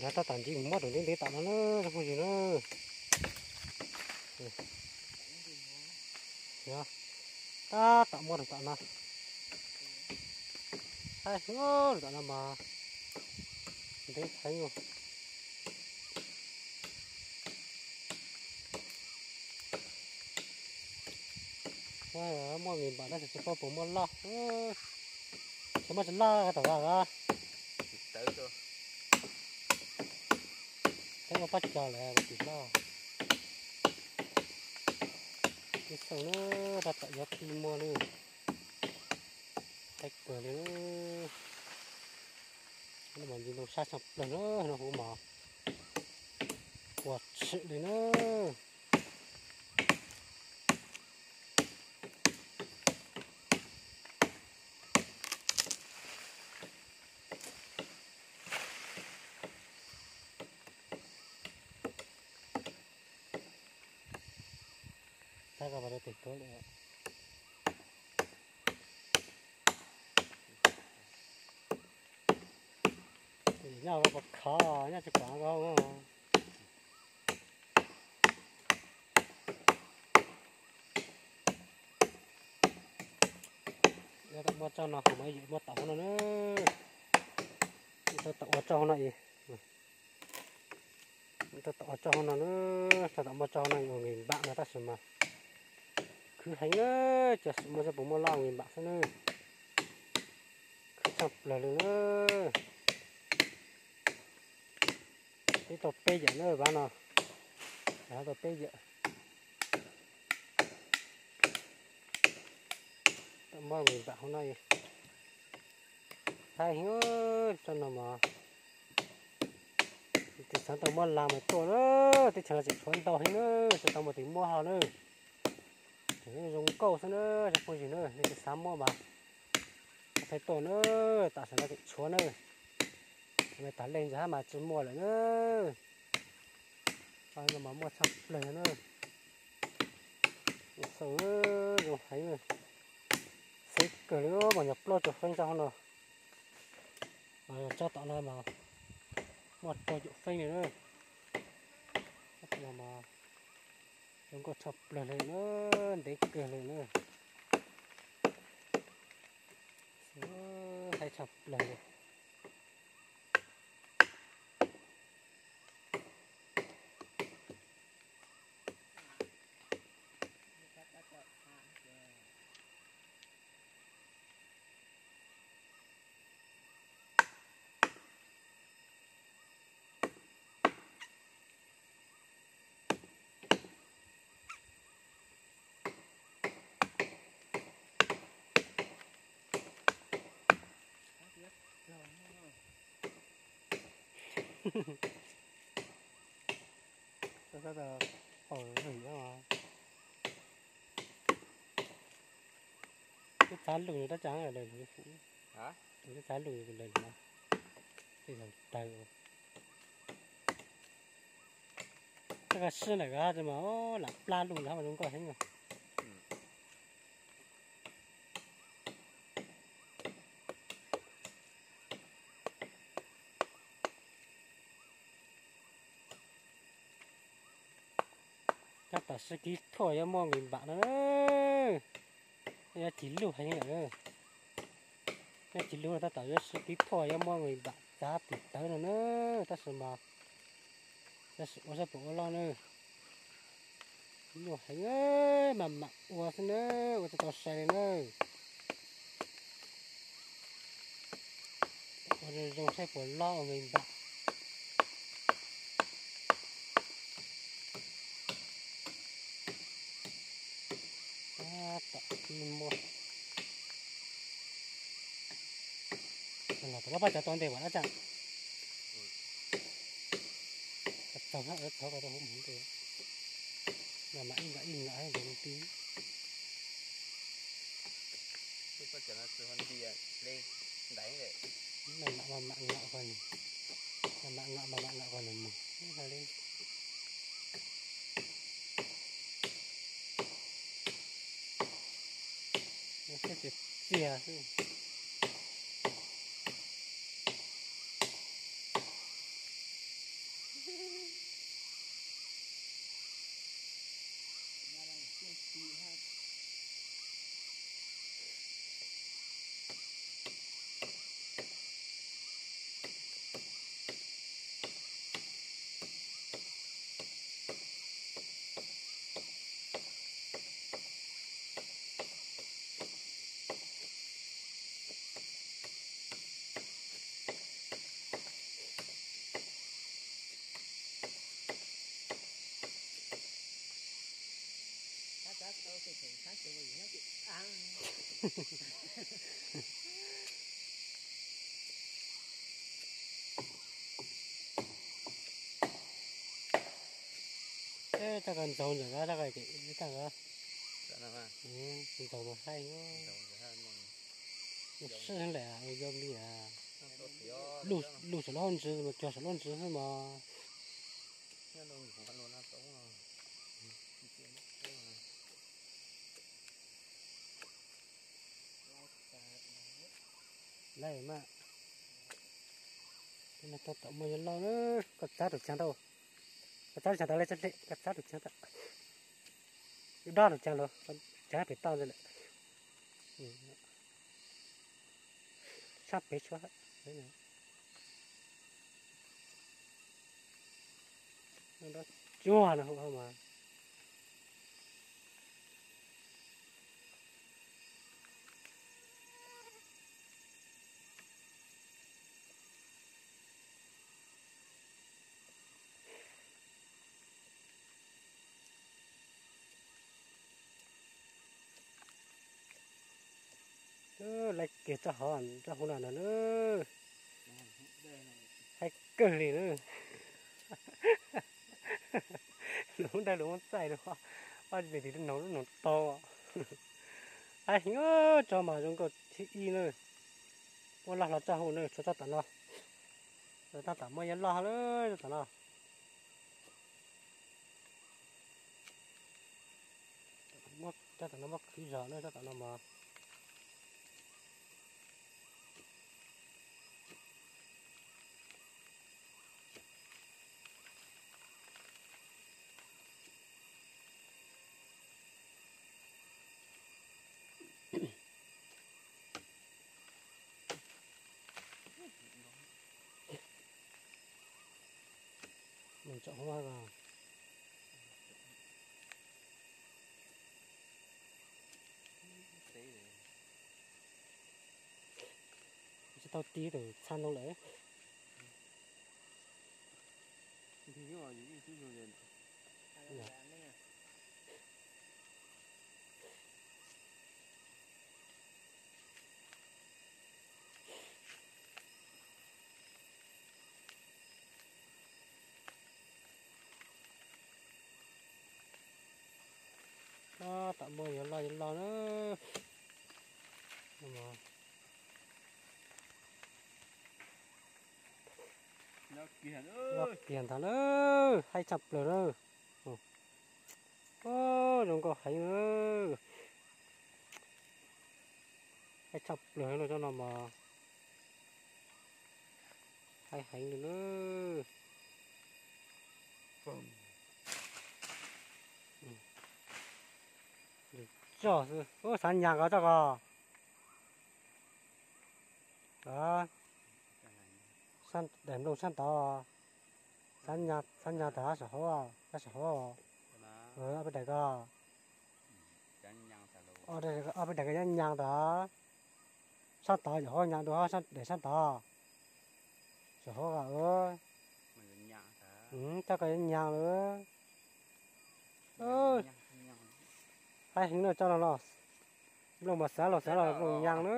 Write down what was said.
Yog tab tom nce mus muab tus ntev ntev tom no na, phooj ywg na. Yog tab tom muab rau tom no. Saib, tom no mas ntev heev. Muaj me npam tab sis tsis paub puas muaj loj. Tsis muaj tsis loj tom no los. Teb ua pob cog lawm tsis loj. Ib xeem na, tab tom yuav pib muaj na. Haib kawg li na. Mas ntsis ntoo sab tshaj plaws na, no huv mas quas tshwm li na. Tag koj vas rau tes tuav lawm. Nyob koj puas khov, nyob tsis pom koj. Yog tau muaj tso no, kuv mam yim muaj tom hauv no na. Tau tom ua tso hauv no ib. Tau tom ua tso hauv no na, tau tom muaj tso hauv no ua nqis npam no tab sis mas khwv heev na, tab sis muaj tsis puas muaj loj nqis npam xwb na. Khwv tshaj plaws li na. Ib tau peb yawm na vaj no, tau peb yawm. Tau muaj nqis npam hauv no. Thaib heev, tso no mas tis xav tau muab la mas tuaj na, teb chaws no tseem tshuav ntau heev na, tsis tau muaj tus muab ho na. Tseem zoo nkauj xwb na, tsoom phooj ywg na, nej tis xav muab mas thaij tuaj na, tam sim no tseem tshuav na. Tag leej ntawd hab mas tsis muaj lawm na. Mas muaj tshaj plaws na. Xav zoo heev, xeb kawg li mas nyuag plaub caug feeb tso hauv no. Mas tsob tom no mas muaj rau caum feeb li na. Tsob tom no mas zoo nkauj tshaj plaws li na, ntev kawg li na. Haib tshaj plaws li. Tab tom paum vwm os. Twb txav lus tab tsa lawm lus, twb txav lus lawm lus, tej zaum tawg. Koj sib ntawm ko mas lam plab lus los mas zoo nkauj heev. Tab tom sib kib thuaj yuav muaj nqis npam no na. Yuav cig lug heev lawm. Yuav cig lug no tab tom yuav sib kib thuaj yuav muaj nqis npam txav tis tawv no na. Tab sis mas tab sis ua saib puas ua loj na. Luaj heev, mam mam ua xwb na, ua tsis tau sai li na. Ua zoo zoo saib puas loj ua nqis npam. Tab tom muaj. Los pab cov tau ntej mas dab tsi. Txog txog ko rau hauv mus ntej. Mas mam ib nqam ib nqam ntawd ti. Mam mam mam mam nqam ko nws, mam mam nqam mam mam nqam ko nws mus hais li. Saib txias txias xwb. Tag koj ntxaug ntawm koj tag koj tag koj ntxaug mas haib. Sib lawm yog li lug saum lub hauv ntsis mas cuag saum lub ntsis xwb mas. Lawm mas, tau tom muaj yuav loj na. Koj txav tus tsav tau, koj txav tus tsav tau le, koj txav tus tsav tau, dob tus tsav los tsav pem toj ntawd lawm. Tshaj pem tshua. Dob cuag no mas. Lawv kiag txoj hauv, txoj hauv no no na, haib kawg li na. Lub dawj lub txaij, ob tug noog lub noog tau. Haib heev, tso mas zoo nkauj thib ib na. Muab loj hlo txoj hauv na, tshuav txoj tom no. Txoj tom muaj yuav loj lawm txoj tom no. Txoj tom no muab khwv zog na, txoj tom no mas. Tsis tau tiv tus txha ntoo lawm. Tom muaj yuav loj yuav loj na. Loj kiag ntag na, haib tshaj plaws na. Zoo nkauj heev na. Haib tshaj plaws no, cov no mas haib heev li na. Tso xwb, xav nyas koj tso koj. Daim nplooj sab tod, xav nyas tod saum hauv, saum hauv. Ob peb daim ko, ob peb daim ko nyas nyas tod. Sab tod yog hauv nyas dua, daim sab tod saum hauv. Coj koj nyas lawm. Haib heev na, coj los los. Nplooj mas xav los xav los nplooj nyas na.